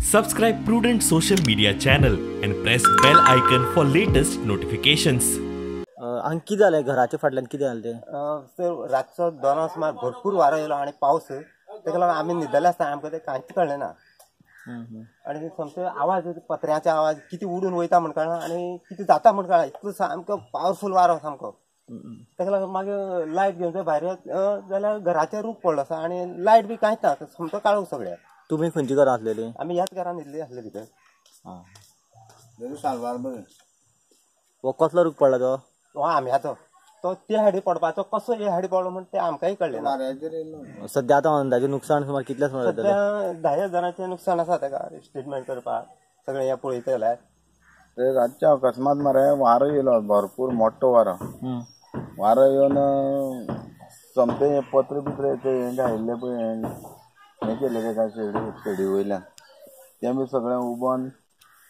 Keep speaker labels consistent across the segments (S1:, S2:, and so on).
S1: Subscribe Prudent Social Media channel and press bell icon for latest notifications.
S2: हांगा कितें जालें घराच्या फाटल्यान कितें जालें तें?
S3: सर रातचो 2 सुमार भरपूर वारो येयलो आनी पावस, तेका लागून आमी न्हिदले आसतना आमकां तें कांयच कळ्ळें ना. आनी सामको आवाज, पत्र्याचो आवाज कितें उडून वयता म्हण कळना आनी कितें जाता म्हण कळना, इतलो सामको पावरफूल वारो सामको. तेका लागून मागीर लायट घेवन जर भायर जाल्यार घराचेर रूख पडलो आसा आनी लायट बी कांयच ना, सामको काळोख सगळ्याक.
S2: तुमी खंयच्या घरांत आसलेली?
S3: आमी ह्याच घरान न्हिदले आसले भितर.
S2: हो कसलो रूख पडला तो?
S3: हो आंब्याचो. तो ते सायडी पडपाचो, कसो हे सायडी पडलो म्हण तें आमकांय कळ्ळें ना.
S2: सद्या आतां अंदाजे नुकसान सुमार कितलें सुमार जातलें?
S3: सद्या 10 हजारांचें नुकसान आसा तेका, स्टेटमेंट करपाक सगळें हें पळयता जाल्यार.
S4: ते रातचे अकस्मात मरे वारो येयलो, भरपूर मोठो वारो. वारो येवन सोमतें पत्र बित्र हें घायिल्लें पळय, हें केलें तेका शेडी वयल्यान तें बी सगळें उबोन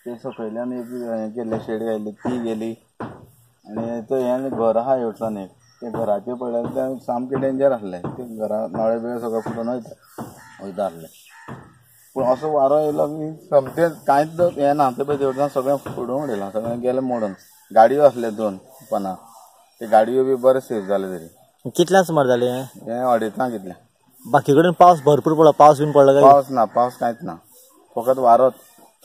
S4: ते सकयल्यान एक हें केल्लें, शेड घायिल्ली ती गेली. आनी ते हें घर आहा हेवटेच्यान एक, तें घराचेर पडल्यार तें सामकें डेंजर आसलें. तें घरा नळे बिळे सगळें फुटून वयता आसलें. पूण असो वारो येयलो की सोमतें कांयच हें ना, तें पळय तेवटेच्यान सगळें फोडून उडयलां, सगळें गेलें मोडून. गाडयो आसल्यो 2 पना, ते गाडयो बी बरें सेफ जाले तरी.
S2: कितल्या सुमार जालें हें?
S4: हें 2:30 कितलें.
S2: बाकी कडेन पावस भरपूर पडलो, पावस बीन पडलो काय?
S4: पावस ना, पावस कांयच ना, फकत वारोच.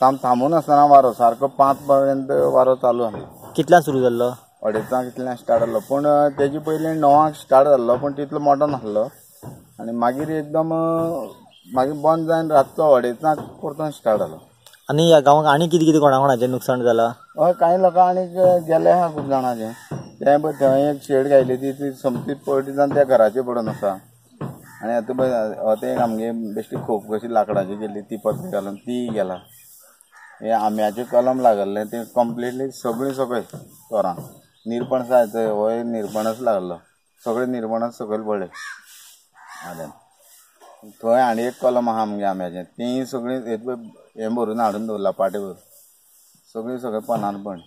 S4: साम थांबून आसतना वारो सारको 5 पर्यंत वारो चालू आसलो.
S2: कितल्यान सुरू जाल्लो?
S4: 2:30 कितल्यान स्टार्ट जाल्लो, पूण तेजे पयलीं 9 स्टार्ट जाल्लो, पूण तितलो मोटो नासलो. आनी मागीर एकदम मागीर बंद जावन रातचो 2:30 परतून स्टार्ट जालो.
S2: आनी ह्या गांवांत आनी कितें कितें कोणा कोणाचें नुकसान जालां?
S4: हय, कांय लोकां आनीक गेले आहा खूब जाणांचें. तें पळय थंय एक शेड घायली ती सोमती पडली जावन त्या घराचेर पडून आसा. आनी आतां पळय तें एक आमगे बेश्टी खोप कशी लांकडाची केल्ली ती पत्रे घालून ती गेला. हें आंब्याचें कलम लागल्लें तें कंप्लिटली सगळीं सकयल तोरां निरपणस आहा, होय निरपणस लागलो, सगळें निरपणस सकयल पडलें आल्यान. थंय आनी एक कलम आहा आमगे आंब्याचें, तीं सगळीं हें भरून हाडून दवरलां, पाटे भरून सगळीं सगळें पनान पण.